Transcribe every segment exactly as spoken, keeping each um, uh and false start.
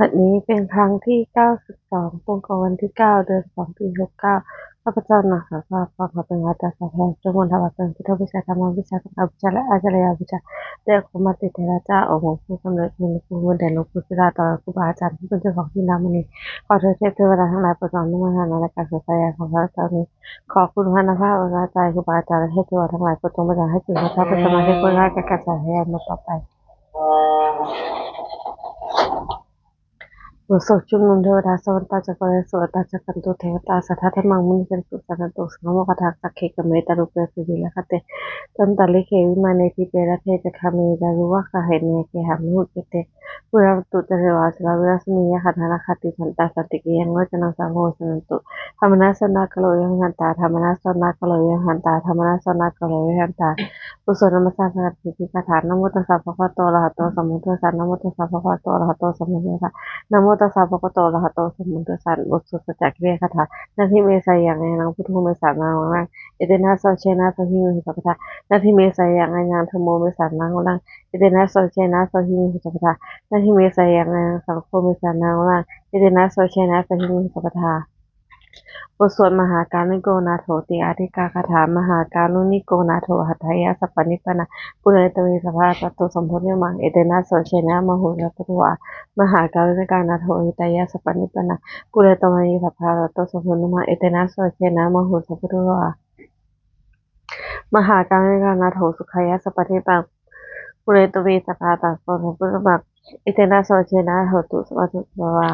บัดนี้เป็นครั้งที่ เก้าสิบสอง ตรงกับวันที่ เก้า เดือน สอง ปี หกเก้า ข้าพเจ้านางสาวสหพร ขอเป็นอาจารย์สอนแทนจงมนถวายเป็นพุทธบูชา ธรรมบูชา สังฆบูชา และอาจาริยบูชา แด่องค์พระมหาเถระเจ้า องค์หลวงปู่สำเร็จ องค์หลวงปู่บุญเดช หลวงปู่ศิลา ต่อครูบาอาจารย์ผู้เป็นเจ้าของที่นามนี้ ขอเทพเทวดาทั้งหลายโปรดน้อมนำมาในการสวดสาธยายของข้าพเจ้านี้ ขอคุณพระนภาพรัตนตรัย ครูบาอาจารย์ และเทพเทวดาทั้งหลายโปรดจงบันดาลให้สิ่งที่ข้าพเจ้าสมาธิคุณได้แก่การสาธยายมาต่อไป บทสวดชุมนุมเทวดา Samantā cakkavāḷesu atrāgacchantu devatā, saddhammaṃ munirājassa suṇantu saggamokkhadaṃ. Sagge kāme ca rūpe girisikharataṭe cantalikkhe vimāne, dīpe raṭṭhe ca gāme taruvanagahane gehavatthumhi khette, pavutthajātimakkhīlaṃ yathā niyaṃ. Yakkhā nāgā tiṭṭhantā santike yaṃ muñcittha, taṃ viññū paṇḍitānaṃ sādhukaṃ paṭiggaṇhatu. Dhammānāssanākāro viharanti, dhammānāssanākāro viharanti, dhammānāssanākāro viharanti. บทสวดนมัสการสิทธิคาถา Namo tassa bhagavato arahato sammāsambuddhassa. Namo tassa bhagavato arahato sammāsambuddhassa. Namo tassa bhagavato arahato sammāsambuddhassa. บทสวดสัจจกิริยาคาถา Natthi me saraṇaṃ aññaṃ, buddho me saraṇaṃ varaṃ, etena saccena hotu sabbadā. Natthi me saraṇaṃ aññaṃ, dhammo me saraṇaṃ varaṃ, etena saccena hotu sabbadā. Natthi me saraṇaṃ aññaṃ, saṅgho me saraṇaṃ varaṃ, etena saccena hotu sabbadā. บทสวดมหาการุณิโกนาโถติอาทิกาคาถา Mahākāruṇiko nātho atthāya sabbapāṇinaṃ, pūretvā sabbattha sambodhimuttamaṃ, etena saccena hotu sabbadā. Mahākāruṇiko nātho hitāya sabbapāṇinaṃ, pūretvā sabbattha sambodhimuttamaṃ, etena saccena hotu sabbadā. Mahākāruṇiko nātho sukhāya sabbapāṇinaṃ, pūretvā sabbattha sambodhimuttamaṃ, etena saccena hotu sabbadā.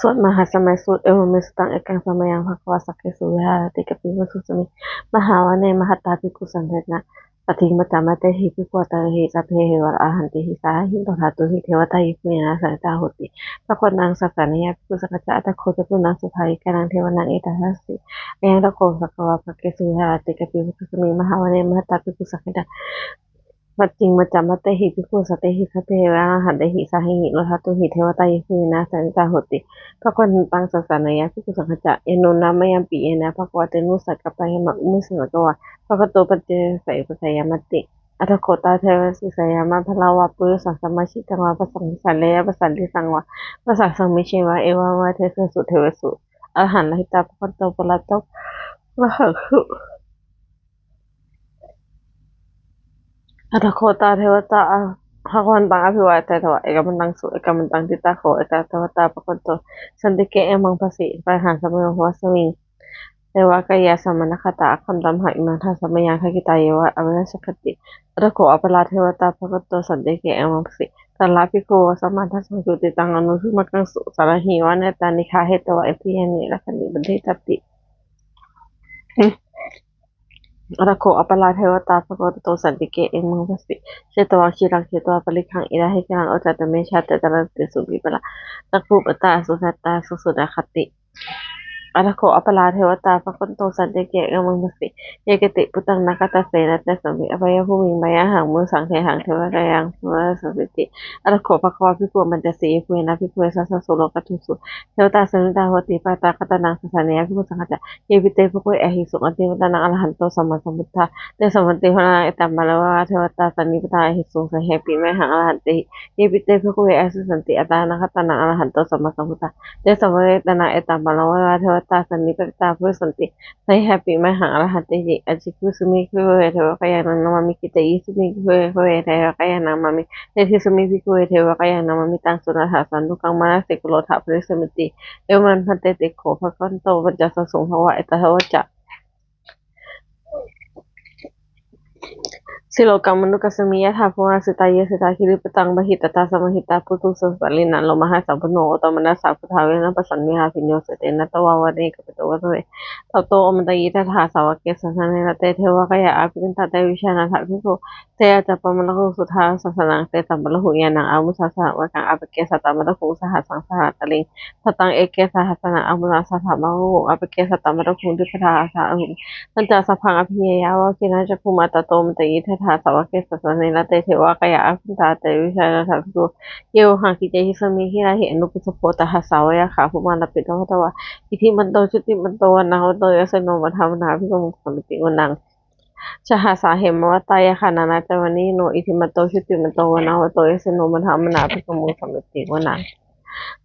สวดมหาสมัยสูตร Evaṃ me sutaṃ. Ekaṃ samayaṃ bhagavā sakkesu viharati kapilavatthusmiṃ mahāvane mahatā bhikkhusaṅghena saddhiṃ pañcamattehi bhikkhusatehi sabbeheva arahantehi saha hiṃsā dhātuhi devatā yebhuyyena sannipatitā honti bhagavantaṃ dassanāya bhikkhusaṅghañca. Atha kho catunnaṃ sahassadhāvācanaṃ devānaṃ etadavoca: Ayaṃ kho bhagavā sakkesu viharati kapilavatthusmiṃ mahāvane mahatā bhikkhusaṅghena saddhiṃ pañcamattehi bhikkhusatehi sabbeheva arahantehi saha hiṃsā dhātuhi devatā yebhuyyena sannipatitā honti bhagavantaṃ dassanāya bhikkhusaṅghañca. Yannūna mayampi yena bhagavā tenussakappayamā, upasamikkhitā bhagavato paccassosuṃ, upasaṅkameyyāmāti. Atha kho tā devā desiyamā bhagavā purisaṃ sammiñjitaṃ vā paccassosuṃ, sārīrikasaccaṃ vā vacāsaccaṃ vā manosiṃ vā, evameva devesu devesu arahantānaṃ itiha bhagavato puraṇato pāhotha. Atha kho tā devā bhagavantaṃ abhivādetvā ekamantaṃ ṭhitā. Ekamantaṃ ṭhitā kho ekā devatā bhagavato santike imaṃ bhāsetvā: Bāhaṃ samuddaṃ bhavasmiṃ devakāyā samāgatatā, āgatamha imaṃ dhammasamayaṃ dakkhitāyeva āyasmanti. Atha kho aparā devatā bhagavato santike imaṃ bhāsetvā: Tatra bhikkhavo samādahaṃsu, cittaṃ attano ujukamakaṃsu, sārathīva nettāni gahetvā, indriyāni rakkhanti paṇḍitāti. Atha kho aparā devatā bhagavato santike imaṃ bhāsetvā: Chetvā khīlaṃ chetvā palighaṃ, indakhīlaṃ ūhacca manejā, te caranti rūpe rūpaṃ cakkhumatā sudantā susunāgāti. Atha kho aparā devatā bhagavato santike imaṃ bhāsetvā: Yekeci buddhaṃ nāgaṃ dassanāya, tesampi apāyabhūmiṃ payāgahaṃ, mānusaṃ dehaṃ devakāyaṃ samādahaṃsūti. Atha kho bhagavā bhikkhū āmantesi: Yebhuyyena bhikkhave saṭṭhensu lokadhātūsu devatā sannipatitā honti bhagavantaṃ dassanāya bhikkhusaṅghañca. Yepi te bhikkhave ahesuṃ atītamaddhānaṃ arahanto sammāsambuddhā, tesampāṇinaṃ etaparamāyeva devatā sannipatitā ahesuṃ, sāyampi mayhaṃ arahantehi. Yepi te bhikkhave asesanti anāgatānaṃ arahanto sammāsambuddhā, tesampāṇinaṃ etaparamāyeva devatā sannipatitā bhavissanti, sāyampi mayhaṃ arahantehi. Ācikkhissāmi bhikkhave devakāyānaṃ nāmāni. Kittayissāmi bhikkhave devakāyānaṃ nāmāni. Desissāmi bhikkhave devakāyānaṃ nāmāni. Taṃ suṇātha sādhukaṃ manasikarotha bhāsissāmīti. Evaṃ bhanteti kho bhagavato paccassosuṃ. Bhagavā etadavoca: Silokamanukassāmi, yattha bhummā tadassitā, ye sitā girigabbharaṃ, pahitattā samāhitā, puthū sīhāva sallīnā, lomahaṃsābhisambhuno, odātamanasā suddhā, vippasannamanāvilā. Bhiyyo naṃ ābhayaṃ vippasannamanāvilā, bhiyyo naṃ ābhayaṃ vippasannamanāvilā. Tato āmantayi satthā sāvake, sāvakā saṅghā saṅghānaṃ pāṇino. Te ca ātappamakaruṃ devakāyā, āgañchuṃ manasā suddhā, saṅghassa sāvakaṃ te bhaṇāma. Yannūna āgañchuṃ sahassaṃ sāvakaṃ, appeke satamaddakkhuṃ, sahassaṃ atha sattariṃ. Sataṃ eke sahassānaṃ, āgañchuṃ sahassamakaruṃ, appeke satamaddakkhuṃ, dvipadā sahassānaṃ. Tañca sabbaṃ abhiññāya, vavakkhitvāna cakkhumā, tato āmantayi satthā sāvake, sāvakā saṅghānaṃ pāṇino. Te ca ātappamakaruṃ devakāyā, āgañchuṃ manasā suddhā, saṅghassa sāvakaṃ te bhaṇāma. Yannūna āgañchuṃ sahassaṃ sāvakaṃ, āgañchuṃ manasā suddhā, saṅghassa sāvakaṃ te bhaṇāma. Ye vohaṃ kittayissāmi, girāhi anupubbaso, tathāgataṃ vācāmi, sāvakā bhummā tappatāvakā. Iddhimanto jutimanto, vaṇṇavanto yasassino, modamānā abhikkāmuṃ, bhaṇanti te bhaṇāmaṃ. Sahassā hemavatā yakkhā nānattavaṇṇino, iddhimanto jutimanto vaṇṇavanto yasassino, modamānā abhikkāmuṃ samitiṃ vanaṃ.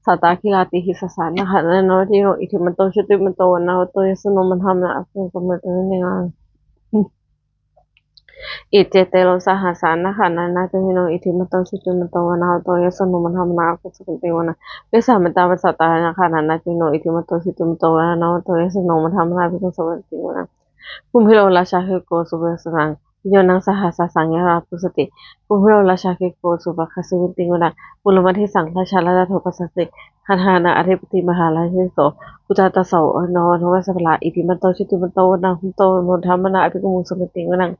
Sātāgirā tisahassā nāgā nānattavaṇṇino, iddhimanto jutimanto vaṇṇavanto yasassino, modamānā abhikkāmuṃ samitiṃ vanaṃ. Iccete soḷasasahassā nāgā nānattavaṇṇino, iddhimanto jutimanto vaṇṇavanto yasassino, modamānā abhikkāmuṃ samitiṃ vanaṃ. Vessāmittā pañcasatā nāgā nānattavaṇṇino, iddhimanto jutimanto vaṇṇavanto yasassino, modamānā abhikkāmuṃ samitiṃ vanaṃ. Kumbhīro rājagahiko suvisaṃ, bhiyyo naṃ sahassānaṃ yāvatā bhikkhu passaddhi, kumbhīro rājagahiko sopāga samitiṃ vanaṃ. Purimaṃ disaṃ rājā latthadho pasāsati, gandhabbānaṃ ādhipati mahārājāseṭṭho, puttā tassa bhāvanābhikkāmuṃ āgatamha sabbalā, iddhimanto jutimanto vaṇṇavanto modamānā abhikkāmuṃ samitiṃ vanaṃ.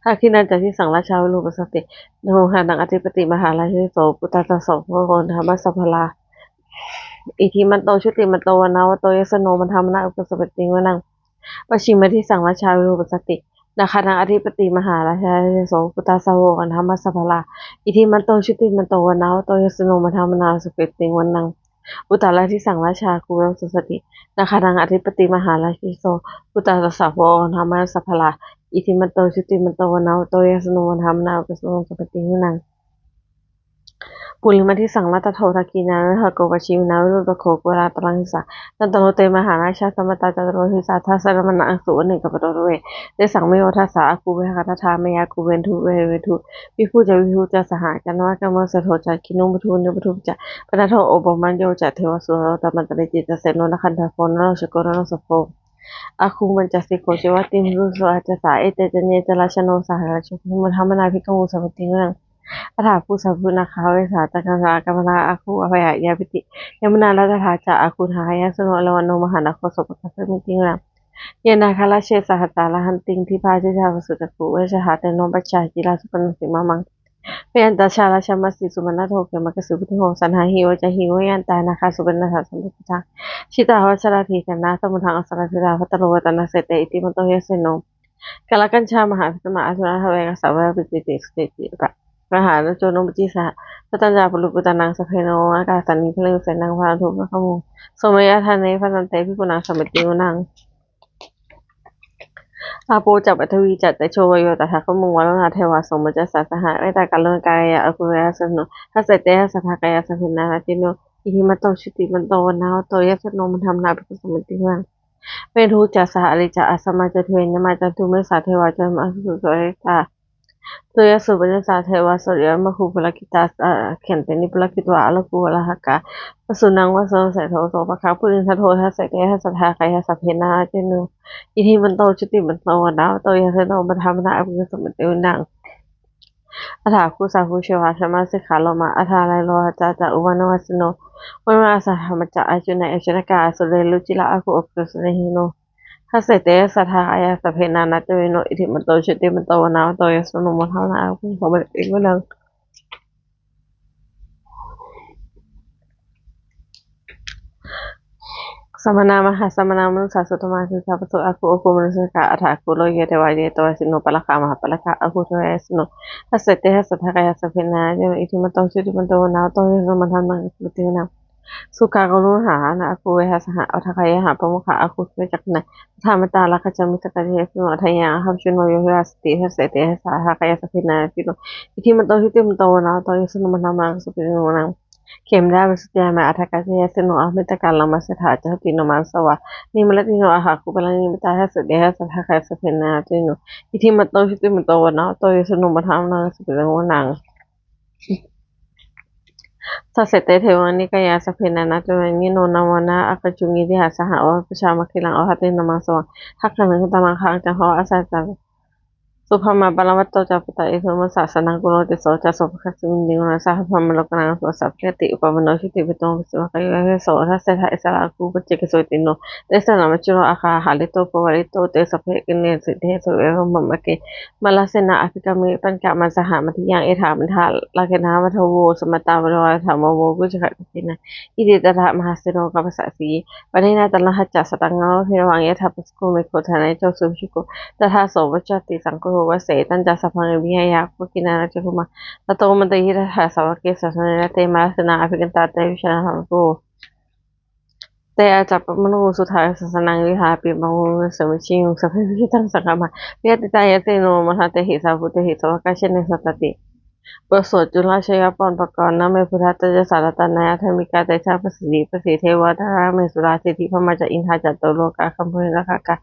Dakkhiṇañca disaṃ rājā virūḷho pasāsati, gandhabbānaṃ ādhipati mahārājāseṭṭho, puttā tassa bhāvanābhikkāmuṃ āgatamha sabbalā, iddhimanto jutimanto vaṇṇavanto yasassino, modamānā abhikkāmuṃ samitiṃ vanaṃ. Pacchimaṃ disaṃ rājā virūḷho pasāsati, naggānaṃ ādhipati mahārājāseṭṭho, puttā tassa bhāvanābhikkāmuṃ āgatamha sabbalā, iddhimanto jutimanto vaṇṇavanto yasassino, modamānā abhikkāmuṃ samitiṃ vanaṃ. Uttaraṃ disaṃ rājā kuvero pasāsati, naggānaṃ ādhipati mahārājāseṭṭho, puttā tassa bhāvanābhikkāmuṃ āgatamha sabbalā, iddhimanto jutimanto vaṇṇavanto yasassino, modamānā abhikkāmuṃ samitiṃ vanaṃ. Purimaṃ disaṃ rājā latthadho, dakkhiṇena virūḷhako, pacchimena virūpakkho, purātoraṃ disaṃ cattāro te mahārājā, samantā caturo disā, daddallamānā aṭṭhaṃsu vane kāpilavatthave. Tesaṃ mandiresaṃ āgū vehākatā, māyā kuṭeṇḍu veṭeṇḍu, viṭū ca viṭuṭo saha, candamā kāmaseṭṭho ca, kinnughaṇḍu nighaṇḍu ca, panādo opamañño ca, devasūto ca mātali, cittaseno ca gandhabbo, naḷo ca kurāsano ca rājagambhīro, āgū pañcasikho ceva, tiṇṇannamāraṃ āyasā. Ete caññe ca rājāno, saha rājubhi, modamānā abhikkāmuṃ samitiṃ vanaṃ. Athāgū sahabhū nāgā, vesālā ca tiṇṇannā, kambalassatarā ca āgū, pāṇātiresaṃ ca yāmunā, dhataraṭṭhā ca āgū, saha āyasmato, eravāno mahānāgo, sopāga samitiṃ vanaṃ. Ye nāgarāje sahasā haranti, dibbā dijā pakkhi visuddhacakkhū, asaññātā te nova, pākārā citrā supaṇṇā imaṃ. Jayantaṃ jabalaṃ, sataṃ sataṃ, supaṇṇaṃ mokkhadaṃ gacchati. Saṇhāhi vācāhi vivañjaṃ, ye nā sahasā parivaṭṭahattā, jitā vattasāla ddhānaṃ, samuddaṃ asurā sitā, bhātaro vāsavassete, iddhimanto yasassino. Kālakañjā mahābhismā, asurā dānaveghasā, vepacitti sucitti ca, pahārādo namucī saha. Satañca baliputtānaṃ, sabbe rāhulā ca, sannayhiṃsā saha, baliṃ senaṃ samyuddhā, bhātaro vāsavassete, somayhaṃ dāne bhaddante, bhikkhūnaṃ samitiṃ vanaṃ. Āpo ca paṭhavī ca tejo vāyo tadāgamuṃ, varuṇā devā somo ca yasasā saha, mettākaruṇākāyikā āgū yasassino. Dasete dasadhā kāyā, sabbe nānattavaṇṇino, iddhimanto jutimanto vaṇṇavanto yasassino, modamānā abhikkāmuṃ samitiṃ vanaṃ. Veṇḍū ca sahalī ca asamā ca duve yamā, candassūpanisā devā ca mahāsupanisā, suriyassūpanisā devā suriyamāgū purakkhitā, dakkhiṇe purakkhitā āgū ārakkhakā, vasūnaṃ vāsavo seṭṭho sopāga purindado. Dasete dasadhā kāyā, sabbe nānattavaṇṇino, iddhimanto jutimanto vaṇṇavanto yasassino, modamānā abhikkāmuṃ samitiṃ vanaṃ. Athāgū sahabhū devā samāseṭṭhā, brahmā indarā ca indago ca, uvaṇṇaṃ asaso varuṇā, sahassabrahmā ca āgū verocanāmakā, asurā verocanāmakā ca āgū, okāsa ca yasassino. Dasete dasadhā kāyā, sabbe nānattavaṇṇino, iddhimanto jutimanto vaṇṇavanto yasassino, modamānā abhikkāmuṃ samitiṃ vanaṃ. Samānā mahāsamānā mānusā suddhamā, sesā pāga āgū, āgū mānusakā ca, athāgū lokiyaṃ devā ye ca, pāga yasassi no, pāragā mahāpāragā, āgū devā yasassino. Dasete dasadhā kāyā, sabbe nānattavaṇṇino, iddhimanto jutimanto vaṇṇavanto yasassino, modamānā abhikkāmuṃ samitiṃ vanaṃ. Sukkā karumhā āgū vehasayā saha, odātagayhā pāmokkhā, āgū devā yasassino. Sadāmattā rājagahā ca, missakā ca yasassino, thanayaṃ āgū yasassino, yo cāyasmato disā pacchimā disaṃ, dasete dasadhā kāyā, sabbe nānattavaṇṇino, iddhimanto jutimanto vaṇṇavanto yasassino, modamānā abhikkāmuṃ samitiṃ vanaṃ. Khemamakāyikā visuddhimānā, athāgā ca yasassino, āgū āgū ca yasassino, amittakā āgū āgū āgū, nimmānaratino āgū āgū, paranimmitā ca yasassino, dasete dasadhā kāyā, sabbe nānattavaṇṇino, iddhimanto jutimanto vaṇṇavanto yasassino, modamānā abhikkāmuṃ samitiṃ vanaṃ. Dasete devanikāyā, sabbe nānattavaṇṇino, nānāvaraṇaṃ āgañchuṃ, ye vijitasaṅgāmā, athāgū saha bhikkhavo, pavutthajātimakkhīlaṃ, odātagayhā pāmokkhā, āgū devā yasassino, modamānā abhikkāmuṃ samitiṃ vanaṃ. Subrahmā paramatto ca, puttā āgū saha, saha nāgā purindado, ca somaṅgalaṃ kuruvantu desayi, saha brahmalokānaṃ somaṃ sampāti, upapanno jutimanto, bhismākāyo yasassi so. Dasettha issarā āgū, paccekavasavattino, tesaṃ nāmaṃ candimā āgā, hārito pavārito, te sabbe pāga yasassi te. Evaṃ brahmā kuvero bhikkhūnaṃ, mārasenā abhikkāmi, paccekavasavattino, mandiyaṃ etha maddakkhiṇaṃ, rāgena bandhamatthu vo, samantā parivāretha, mā vo muñcittha koci naṃ. Iti tattha mahāseno, kambalassaha seyyathīdaṃ, bālena candimā sataṃ, abhivadetvā yatha pāvussako megho, thanayanto savijjuko, tadā so paccudāvatti saṅkuddho, asayaṃ etañca sabbaṃ, abhiññāya dakkhiṇā yasassino. Tato āmantayi satthā sāvake, sāvane santike, mārasenā abhikkantā, te vijānātha bhikkhavo. Te ātappamakaruṃ suddhāvāsasāsanaṃ, vihāraṃ abhikkāmuṃ viharāma samayaṃ. Sabbe buddhā saṅghā mahāyatītā, yātrā nāma ṭhānatehi saha bhūtehi, sāvakā jināni santati. บทสวดจุลชัยปกรณ์ Namo buddhāya ca ratanattayadhammikā, tejapasiddhi pasīdevā nārāyamahesuro, siddhibrahmā ca indā ca catulokā gambhīrakkhakā,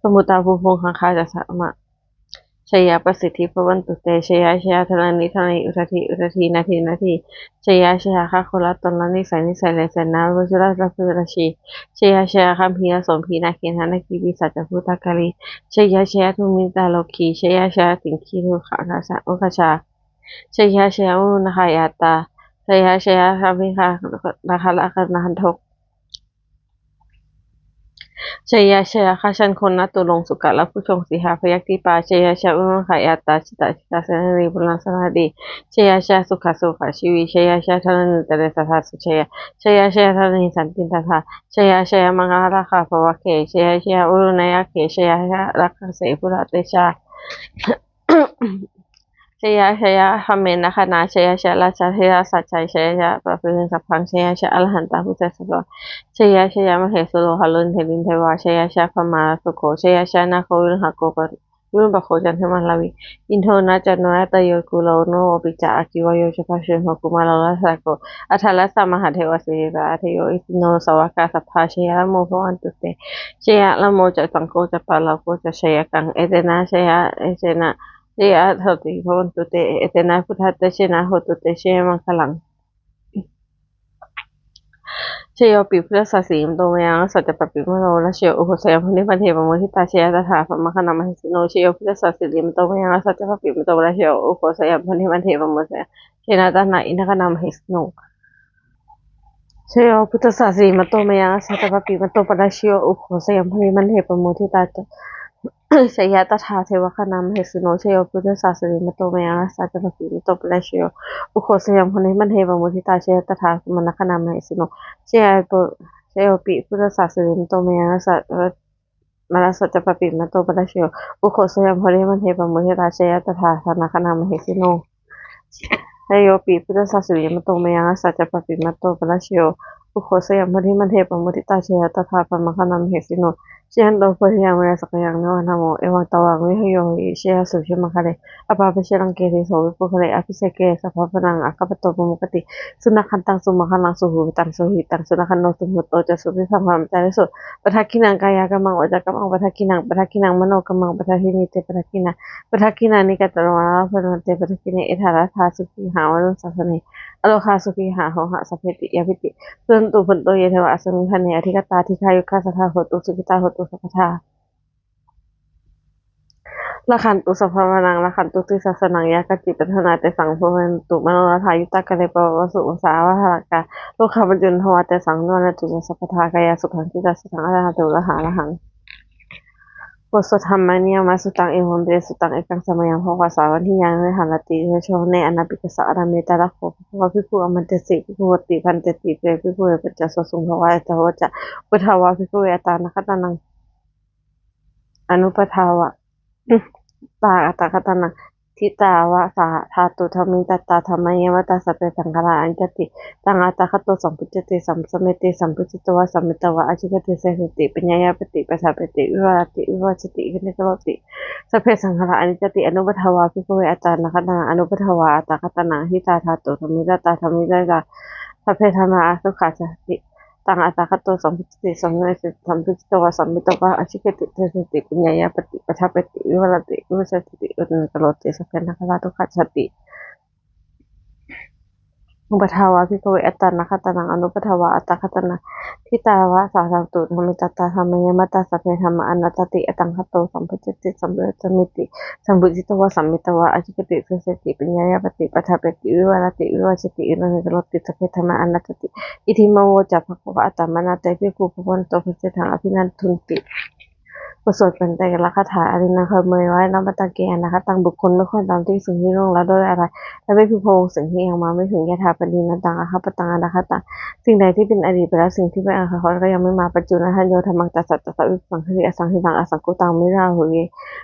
samuddā bhūtuṃ gaṅgā ca saha jayapasiddhi bhavantu te. Jaya jaya dharaṇi dharaṇī udadhi udadhī nadi nadī, jaya jaya gagganatala nisaya nisaya senārajurasavirajī, jaya jaya gambhīra sombhī nāgenda nāgī pisāca bhūtakālī, jaya jaya dummita rogī, jaya jaya siṅgī sukhā rājā ukajā, jaya jaya varuṇakkhayattā, jaya jaya sabrahmā nakkhattakannakhantho, jaya jaya gajagganaturaṅga sukarabhujaṅga sīhabyagghadīpā, jaya jaya varuṇakkhayattā citrā citrā senārī pavara senārī, jaya jaya sukhā sukhā jīvī, jaya jaya dharaṇītale sadā sujayā, jaya jaya dharaṇī santin sadā, jaya jaya maṅkarājaraññā bhavagge, jaya jaya varuṇayakkhe, jaya jaya rakkhase purā tejā, jaya jaya brahmendagaṇā, jaya jaya rājādhirājasājjaya, jaya jaya pabbājaṃ sabbaṃ, jaya jaya arahantā buddhasāvaṃ, jaya jaya mahesuro harindevā, jaya jaya brahmārakkho, jaya jaya nāgo viruḷhako viruḷhako candimā ravi, indo ca venateyyo kulo naropi ca, aggi vāyo ca pājuṇho kumāro rasago, dhataraṭṭhā mahādevā siriṃsā ādayo, isino sāvakā sabbā, jaya rāmo bhavantu te, jaya rāmo ca jayaṃ ca paraṃ ca jayakaṃ, etena jaya etena jaya sotthī bhavantu te, etena buddhatejena hotu te jayamaṅgalaṃ. Jayopi buddhassa sirīmato mayā rakkho ca pāpimato parājayo, ugghosayaṃ bodhimaṇḍe pamoditā, jaya tadā brahmagaṇā mahesino. Jayo buddhassa sirīmato mayā rakkho ca pāpimato parājayo, ugghosayaṃ bodhimaṇḍe pamoditā, jaya tadā indagaṇā mahesino. Jayo buddhassa sirīmato mayā rakkho ca pāpimato parājayo, ugghosayaṃ bodhimaṇḍe pamoditā, jaya tadā devagaṇā mahesino. Jayo buddhassa sirīmato mayā rakkho ca pāpimato parājayo, ugghosayaṃ bodhimaṇḍe pamoditā, jaya tadā brahmagaṇā mahesino. Jayo pi buddhassa sirīmato mayā rakkho ca pāpimato parājayo, ugghosayaṃ bodhimaṇḍe pamoditā, jaya tadā brahmagaṇā mahesino. Jayopi buddhassa sirīmato mayā rakkho ca pāpimato parājayo, ugghosayaṃ bodhimaṇḍe pamoditā, jaya tadā brahmagaṇā mahesino. Jayanto bodhiyā mūle sakyānaṃ nandivaḍḍhano, evaṃ tvaṃ vijayo hohi jayassu jayamaṅgale, aparājitapallaṅke sīse paṭhavipokkhare, abhiseke sabbabuddhānaṃ aggappatto pamodati. Sunakkhattaṃ sumaṅgalaṃ supabhātaṃ suhuṭṭhitaṃ, sukhaṇo sumuhutto ca suyiṭṭhaṃ brahmacārisu, padakkhiṇaṃ kāyakammaṃ vācākammaṃ padakkhiṇaṃ, padakkhiṇaṃ manokammaṃ paṇidhī te padakkhiṇā, padakkhiṇāni katvāna labhantatthe padakkhiṇe. Etarattha sukhī attānaṃ parittaṃ sāsane, arogā sukhī attānaṃ hotu sabbepi. Sabbītiyo vivajjantu, sabbarogo vinassatu, mā te bhavatvantarāyo, ciraṃ rakkhantu devatāgatā, dīghāyukā sadā hontu, sukhitā hontu sabbadā. Rakkhantu sabbasattānaṃ, rakkhantu disāsanaṃ, yā kāci patthanā tesaṃ, pūrentu manorathā, yuttakāle pavassantu, sā vāhakā rogā muccantu, mā te bhavatvantarāyo, sukhitā hontu sabbadā. Kāyāsukhaṃ cittisukhaṃ, arahantu arahaṃ. บทสวด Dhammaniyāmasuttaṃ. Evaṃ me sutaṃ. Ekaṃ samayaṃ bhagavā sāvatthiyaṃ viharati jetavane anāthapiṇḍikassa ārāme. Tatra kho bhagavā bhikkhū āmantesi bhikkhavoti. Bhadanteti te bhikkhū ye paccassosuṃ. Bhagavā etadavoca: Uppādā vā bhikkhave attā nakkhattānaṃ anuppādā vā attā nakkhattānaṃ, ṭhitā vā sā dhātu dhammī tattā dhammāyeva, tattha sabbe saṅkhārā aniccāti. Taṃ atthāgato sambuddhati, sammeti, sambuddhitvā sammitvā ācikkhati deseti paññāya, paṭipaṭṭhapeti vivarati virajjati ananukuttamati. Sabbe saṅkhārā aniccāti. Anuppādā vā bhikkhave attā nakkhattānaṃ anuppādā vā attā nakkhattānaṃ, ṭhitā dhātu dhammī tattā dhammāyeva, tattha sabbe dhammā dukkhāti. Taṃ atthāgato sambuddhati, sammeti, sambuddhitvā sammitvā ācikkhati deseti paññāya, paṭipaṭṭhapeti vivarati virajjati ananukuttamati. Sabbe saṅkhārā dukkhāti. Uppādā vā bhikkhave attā nakkhattānaṃ anuppādā vā attā nakkhattānaṃ, ṭhitā vā sā dhātu dhammī tattā dhammāyeva, tattha sabbe dhammā anattāti. Atthāgato sambuddhati, sambuddhāmeti, sambuddhitvā sammitvā ācikkhati deseti paññāya, paṭipaṭṭhapeti vivarati virajjati ananukuttamati. Sabbe dhammā anattāti. Idamavoca bhagavā. Attamanā te bhikkhū bhagavato bhāsitaṃ abhinandunti. บทสวดปัจจเวกคาถา Arinnaṃ khemaṃ vā na matthake anāgataṃ. บุคคลไม่ควรตามที่สิ่งที่ล่วงแล้วด้วยอาลัย และไม่พึงพะวงสิ่งที่ยังมาไม่ถึง Yadappannānaṃ aggappataṃ anāgataṃ. สิ่งใดที่เป็นอดีตไปแล้ว สิ่งที่ไม่อาจคาดคะเนก็ยังไม่มา Paccunnatthāyo dhammaṃ tattha tattha vipassanaṃ vipassaṃ hīnaṃ asaṅkuttaṃ vippasannaṃ viharāhi.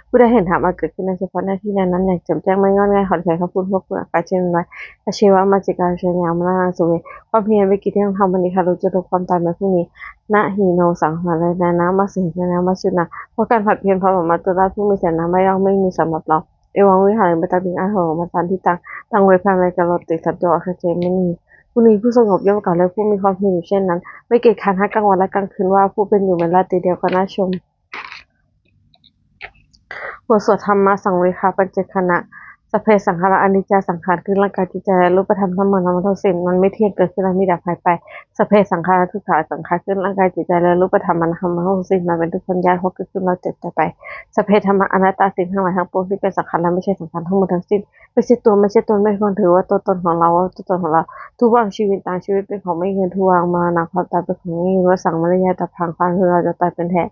ผู้ใดเห็นธรรมอันเกิดขึ้นในเฉพาะหน้าที่นั้นๆ อย่างแจ่มแจ้ง ไม่ง่อนง่ายคลอนแคลน ก็พึงพอกพูนอาการเช่นนั้นไว้ Ajjeva mārikā jaññā maraṇaṃ suve. ความเพียรเป็นกิจที่ต้องทำวันนี้ คารุจุโรค ความตายแม้พรุ่งนี้ na hi no saṃsaraṇena matisaṃnamacchunā. เพราะการผัดเพี้ยนพระบรมมัจจุราชผู้มีชัยชนะไม่ยากไม่มีสำหรับเรา Evaṃ vihāriṃ paṭhaviṃ āho mataṃ ṭhitaṃ, taṃ ve bhammameti karoti satto ācikkhate munī. มุนีผู้สงบย่อมกล่าวเรียกผู้มีความเพียรอยู่เช่นนั้น ไม่เกียจคร้านทั้งกลางวันและกลางคืนว่า ผู้เป็นอยู่แม้ราตรีเดียวก็น่าชม บทสวดธัมมสังเวคปัจจเวกขณะ Sabbe saṅkhārā aniccā. สังขารคือร่างกายจิตใจและรูปธรรมทั้งมวลทั้งสิ้น มันไม่เที่ยง เกิดขึ้นแล้วมีดับหายไป Sabbe saṅkhārā dukkhā. สังขารคือร่างกายจิตใจและรูปธรรมมันทั้งมวลทั้งสิ้น มันเป็นทุกข์ทนยาก เพราะเกิดขึ้นแล้วเจ็บตายไป Sabbe dhammā anattā. สิ่งทั้งหลายทั้งปวงที่เป็นสังขารและไม่ใช่สังขารทั้งหมดทั้งสิ้น ไม่ใช่ตัว ไม่ใช่ตน ไม่ควรถือว่าตัวตนของเรา ว่าตัวตนของเรา Tuvaṃ jīvitaṃ. ชีวิตเป็นของไม่ยั่งยืน Tuvaṃ maraṇaṃ. ความตายเป็นของยั่งยืน Vāsaṃ mariyaṃ tapphaṃ. ความที่เราจะตายเป็นแท้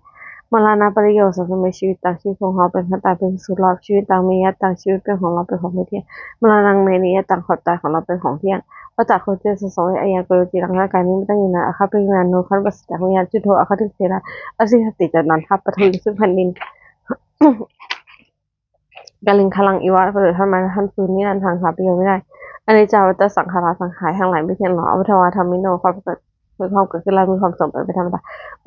Maraṇapariyosānaṃ me jīvitaṃ. ชีวิตของเราเป็นของตายเป็นสุดรอบ Jīvitaṃ me attā. ชีวิตเป็นของเรา เป็นของไม่เที่ยง Maraṇaṃ me niyataṃ. ความตายของเราเป็นของเที่ยง Vata kho tīrese sāve ayaṃ kāyo ciraṃ. ร่างกายนี้ไม่ตั้งอยู่นาน Ākāpparinā no khaṇapāsañca. วิญญาณสิ้นทุกข์ Ākātiṃ therā. Ādhisāti ca nātha. ประทับยืนซึ่งแผ่นดิน Kaliṅgaraṃ iva. ประดุจท่อนไม้และท่อนฟืน Nirantaṃ. หาประโยชน์ไม่ได้ Aniccā vata saṅkhārā. สังขารทั้งหลายไม่เที่ยงหนอ Abhaddavā dhammino. ความเกิด มีความเกิดขึ้นแล้วมีความเสื่อมไปเป็นธรรมดา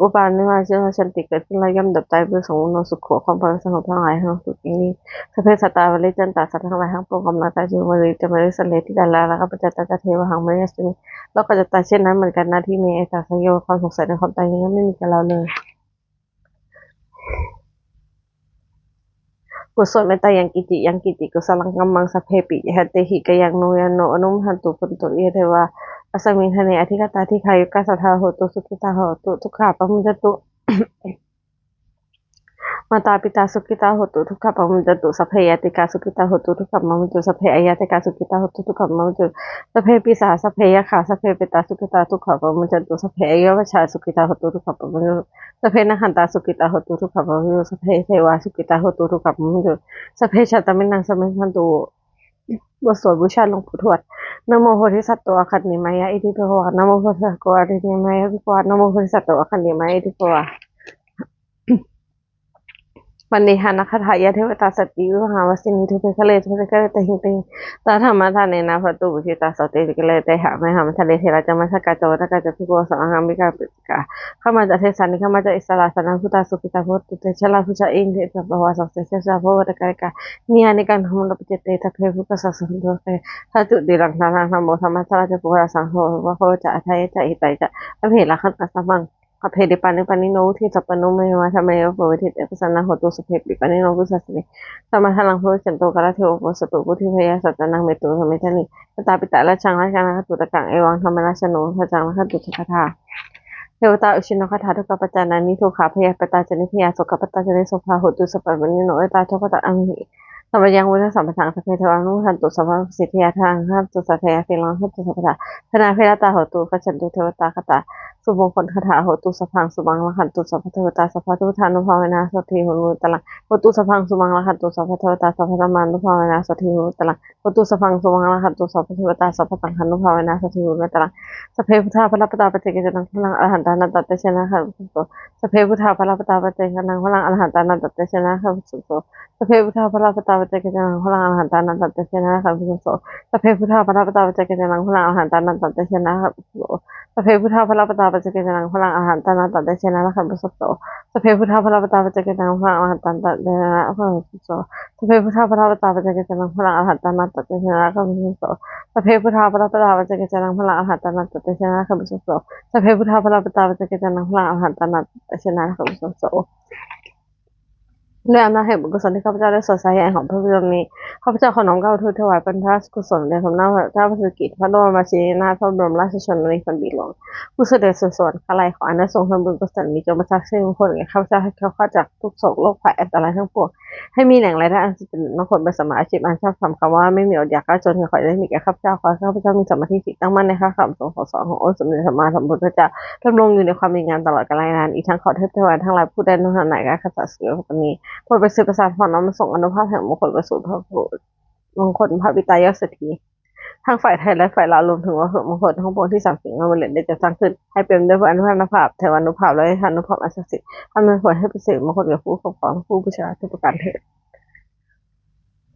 Uppajjanivajjhanti. เกิดขึ้นแล้วย่อมดับไป Dukkhaṃ no sukho. ความเป็นสุขของทั้งหลายทั้งสุขอย่างนี้ Sabbe sattā mariccantā. สัตว์ทั้งหลายทั้งปวงกำลังตายอยู่ Maranti ca marissare. ที่ตายแล้ว Lakkhaṃ pañcetha ca devāhaṃ pariyāsasmi. เราก็จะตายเช่นนั้นเหมือนกัน Natthi me ettha saṃyo. ความสงสัยในความตายนี้ย่อมไม่มีแก่เราเลย บทสวดเมตตายังกิจจิ Yaṃ kiñci kusalaṃ kammaṃ sabbehi pāṇintehi kayaṃ no yaṃ anumodanaṃ paṇītaṃ bhavantu te devā asmiṃ ṭhāne adhigatā dīghāyukā sadā hontu sukhitā hontu dukkhā pamuñcantu. Mātā pitā sukhitā hontu dukkhā pamuñcantu. Sabbe ñātikā sukhitā hontu dukkhā pamuñcantu. Sabbe aññātikā sukhitā hontu dukkhā pamuñcantu. Sabbe pisācā sabbe yakkhā sabbe petā sukhitā dukkhā pamuñcantu. Sabbe abyāpajjhā sukhitā hontu dukkhā pamuñcantu. Sabbe nakkhattā sukhitā hontu dukkhā pamuñcantu. Sabbe devā sukhitā hontu dukkhā pamuñcantu. Sabbe jātā mayaṃ samijjhantu. บทสวดบูชาหลวงปู่ทวด Namo bodhisatto āgantimāya iti bhagavā. Namo bodhisatto āgantimāya iti bhagavā. Namo bodhisatto āgantimāya iti bhagavā. Vandehānaṃ gathā. Ya devatā santi vihāravāsinī, thūpe ghare puggaḷe tahiṃ tahiṃ, tā dhammadānena bhavantu pūjitā, sotthī pādeyu te anāthapuññakkhemā. Therā ca majjhakā ca vatthukattā ca bhikkhavo sāvakā saṅghā ca ānikaṃ paññakkā, gāmā ca desā nigamā ca issarā, saṇhāhi bhūtā sukhitā bhavantu te. Jalābujā iminā ca pavā, saṃsedajā ca pavuttakāyikā, niyyānikaṃ dhammavaraṃ paṭicca te, sabbe pūjā pāturahaṃ bhikkhave, dātulī ṭhānaṃ. Namo dhammaddharāya ca puggalānaṃ, saṅgaho ca ātarāya ca hitāya ca, sabbe rakkhantu sāvakaṃ. Sabbepi pāṇi pāṇino, vuḍḍhisampannā sabbaññutañāṇadaṃ, paññāpadānabhūto, sabbepi pāṇino buddhasāsane, sammā dhāraṃ pavecchanto, kālantare vipassinto, vuḍḍhibhāvāya sattānaṃ, mettā karuṇā karuṇābhikkhave, mātā pitā atrajaṃ rājaṃ, rājaguttakaṃ, evaṃ dhammaraṃ jano, pajaṃ rakkhantu sabbadā. Devatāuyyojanagāthā. Dukkhappattā ca niddukkhā, bhayappattā ca nibbhayā, sokappattā ca nissokā, hontu sabbepi pāṇino. Āyasmanto devatāya aññaṃ, sampāñño vū sabbaṃ, sabbe devā namaskkanti, sabbaṃ paṇḍitāti yathāraṃ. Rakkhantu sabbe, averā rakkhantu sabbadā, bhavantu abhiratā hontu, gacchantu devatāgatā. Sumaṅgalagāthā. Hotu sabbaṃ sumaṅgalaṃ, rakkhantu sabbadevatā, sabbabuddhānubhāvena, sotthī hontu nirantaraṃ. Hotu sabbaṃ sumaṅgalaṃ, rakkhantu sabbadevatā, sabbadhammānubhāvena, sotthī hontu nirantaraṃ. Hotu sabbaṃ sumaṅgalaṃ, rakkhantu sabbadevatā, sabbasaṅghānubhāvena, sotthī hontu nirantaraṃ. Sabbe buddhā balappattā, paccekānañca yaṃ balaṃ, arahantā nānattayena rakkhanti manto. Sabbe buddhā balappattā, paccekānañca yaṃ balaṃ, arahantā nānattayena rakkhanti manto. Sabbe buddhā balappattā, paccekānañca yaṃ balaṃ, arahantā nānattayena rakkhanti manto. Sabbe buddhā balappattā, paccekānañca yaṃ balaṃ, arahantā nānattayena rakkhanti manto. Sabbe buddhā balappattā, paccekānañca yaṃ balaṃ, arahantā nānattayena rakkhanti manto. Sabbe buddhā balappattā, paccekānañca yaṃ balaṃ, arahantā nānattayena rakkhanti manto. Sabbe buddhā balappattā, paccekānañca yaṃ balaṃ, arahantā nānattayena rakkhanti manto. Sabbe buddhā balappattā, paccekānañca yaṃ balaṃ, arahantā nānattayena rakkhanti manto. Sabbe buddhā balappattā, paccekānañca yaṃ balaṃ, arahantā nānattayena rakkhanti manto. ด้วยอำนาจแห่งบุญกุศลที่ข้าพเจ้าได้สวดสาธยายของพระพิธรรมนี้ ข้าพเจ้าขอน้อมเกล้าอุทิศถวายเป็นพระราชกุศลแด่สมเด็จพระเจ้าประเสริฐกิติ์ พระบรมราชินีนาถ พระบรมราชชนนีพันปีหลวง ผู้เสด็จสู่สวรรคาลัย ขออานิสงส์แห่งบุญกุศลนี้จงประทานสิริมงคลแก่ข้าพเจ้า ให้แคล้วคลาดจากทุกข์โศกโรคภัยอันตรายทั้งปวง ให้มีแหล่งรายได้อันสุจริตมั่นคง เป็นสัมมาอาชีพอันชอบธรรม คำว่าไม่มีอดอยากยากจน ขออย่าได้มีแก่ข้าพเจ้า ขอให้ข้าพเจ้ามีสัมมาทิฏฐิตั้งมั่นในคำสั่งสอนขององค์สมเด็จพระสัมมาสัมพุทธเจ้า ดำรงอยู่ในความดีงามตลอดกาลนาน อีกทั้งขอเทพเทวดาทั้งหลายผู้ได้ร่วมถวายการคาถาสิริมงคลนี้ โปรดประสิทธิ์ประสาทพรน้อมส่งอานุภาพแห่งมงคลประสูติพระมงคลพระบิดายอดเศรษฐี ทั้งฝ่ายไทยและฝ่ายลาว รวมถึงวัตถุมงคลทั้งปวงที่สามสิ่งอันบรรเลงได้จัดสร้างขึ้น ให้เป็นด้วยอานุภาพ เทวานุภาพ และฤทธานุภาพอันศักดิ์สิทธิ์ อำนวยผลให้เป็นสิริมงคลแก่ผู้ครอบครอง ผู้บูชาทุกประการเทอญ